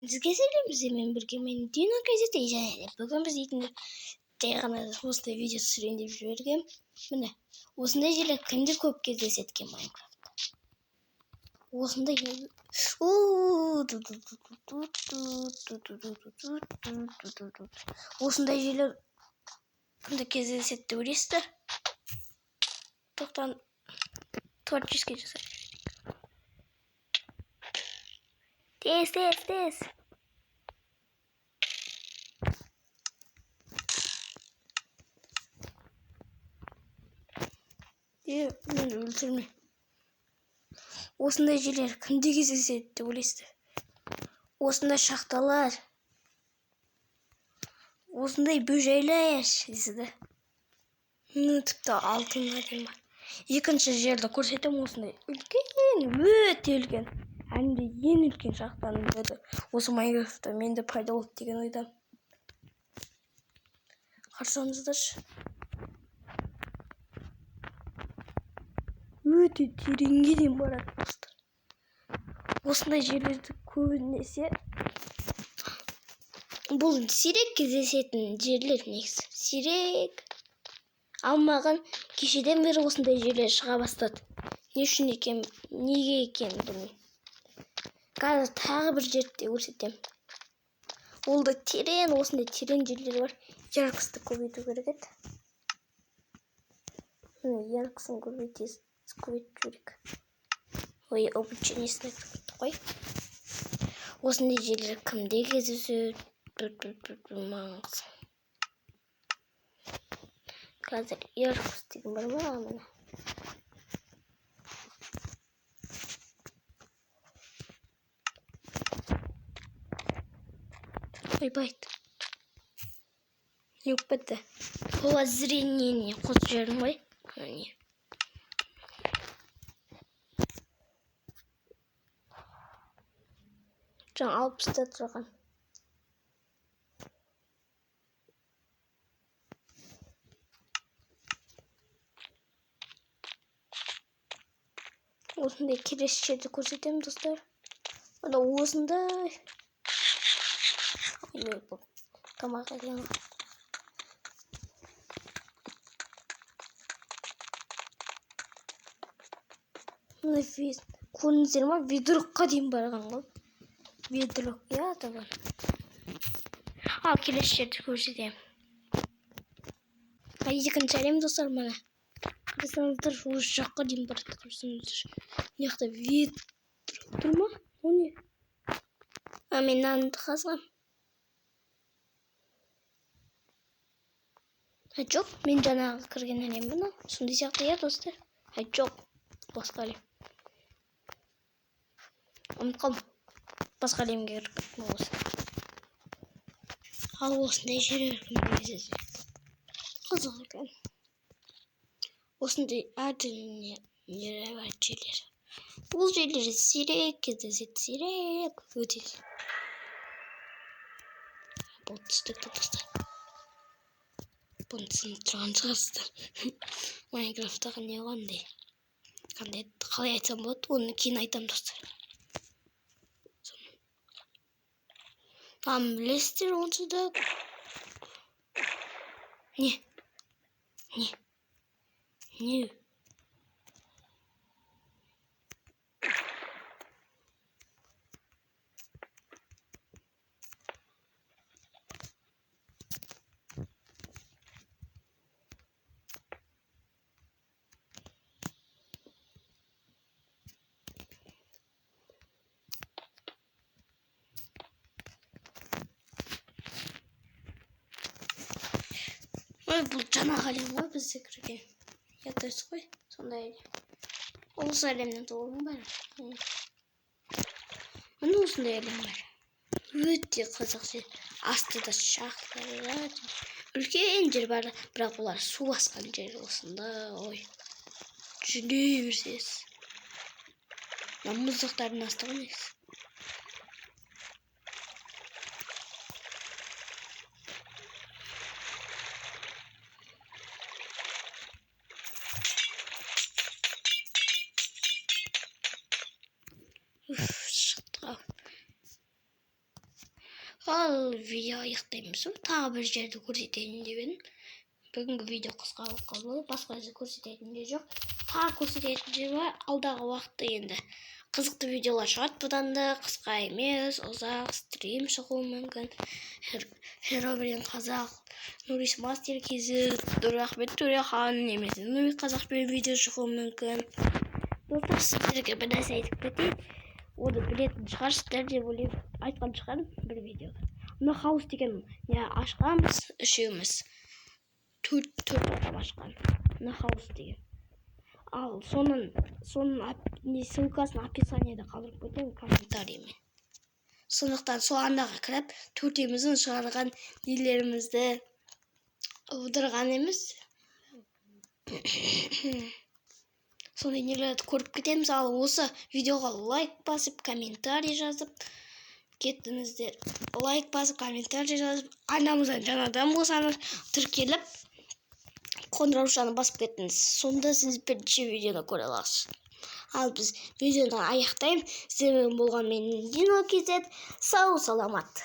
Сізге сәлем, сіздермен бірге мен Дина Газеті, және де бүгін біз дейтін жай ғана осындай видео түсірейін деп жібергем. Міне, осындай жерлер кімде көп кездеседі екен Майнкрафтта? Осындай осындай жерлер кімде кездеседі деп ойлайсыздар? Тоқтан творческий жасай. Тез, тез, тез. Е, мені өлтірме. Осындай жерлер кімде кездеседі деп ойлайсыздар? Осындай шахталар, осындай бөжайлар дейсіз да. Ну, тіпті алтынға дейін бар. Екінші жерді көрсетемін, осындай үлкен, өте үлкен. Әлемде ең үлкен шахтаның бірі. Осы Майнкрафтта менде пайда болды деген ойдамын. Қарасаңыздаршы. Өте тереңге дейін барады достар. Осындай жерлерді көбінесе бұл сирек кездесетін жерлер негізі. Сирек. Ал маған кешеден бері осындай жерлер шыға бастады. Не үшін екен, неге екенін білмеймін. Қазір тағы бір жерді көрсетемін. Ол да терең, осындай терең жерлер бар. Яркосты көбейту керек еді. Міне, яркосын көбейту керек. Ой, обучениесіне кіріп кеттік қой. Осындай жерлер кімде кездеседі? Маған қызық. Қазір яркость деген бар ма? Міне. Ойбай. Не болып кетті? Полозрение қосып жібердім ғой. Міне. Жаңа 60-та тұрған. Осындай келесі жерді көрсетемін, достар. Мына осындай. Ой, бұл тамақ екен. Мына көрдіңіздер ма? Ведрокқа дейін барған ғой. Ведрок, иә, табан. Ал келесі жерді көрсетемін. Екінші әлем, достар, міне. Қарасаңыздар, осы жаққа дейін барады. Қарасаңыздар, мына жақта ведрок тұр ма? О не? А, мен нанды қазғам. А, жоқ, мен жаңағы кірген әлем мына. Сондай сияқты, иә, достар? А, жоқ, басқа әлем. Ұмытып қалдым. Басқа әлемге кіріп кеттім осы. Ал осындай жерлер кімде кездеседі? Қызық екен. Осындай әртүрлі нелер бар жерлер. Бұл жерлер сирек кездеседі, сирек, өте. Бұл түсінікті, достар. Бұны түсініп тұрған шығарсыздар. Майнкрафттағы не қандай? Қандай, қалай айтсам болады, оны кейін айтамын, достар. Мынаны білесіздер онсыз да. Не? Не? Не? Ой, бұл жаңағы әлем ғой бізде кірген. Я дұрыс қой, сондай әлем. Осы әлемнен туылған бәрі. Міне осындай әлем бар. Өте қызық жер. Астыда шахталар, үлкен жер бар, бірақ олар су басқан жер осында. Ой, жүре берсеңіз. Мына мұздықтардың асты ғой негізі. Уф, шықтық ау. Ал видео аяқтаймыз. Тағы бір жерді көрсетейін деп едім. Бүгінгі видео қысқа болып қалды, басқа жерді көрсететін жер жоқ. Тағы көрсететін жер бар алдағы уақытта. Енді қызықты видеолар шығады бұдан да, қысқа емес, ұзақ стрим шығуы мүмкін. Херобрин қазақ, Нурис Мастер kz, Нұрахмет Төрехан немесе Нури қазақпен видео шығуы мүмкін. Достар, сіздерге бір нәрсе айтып кетейін, оны білетін шығарсыздар деп ойлаймын, айтқан шығармын бір видеода. Мына хаус деген не ашқанбыз үшеуміз, төрт адам ашқан мына хаус деген. Ал соның не, ссылкасын описаниеда қалдырып кетемін комментариймен. Сондықтан сол анаға кіріп, төртеуміздің шығарған нелерімізді, ыдырған емес, сондай нелерді көріп кетеміз. Ал осы видеоға лайк басып, комментарий жазып кеттіңіздер. Лайк басып, комментарий жазып, арнамыздан жаңадан болсаңыз, тіркеліп, қоңыраушаны басып кеттіңіз. Сонда сіз бірінші видеоны көре аласыз. Ал біз видеоны аяқтаймыз. Сіздермен болған мен, Дино kz. Сау саламат.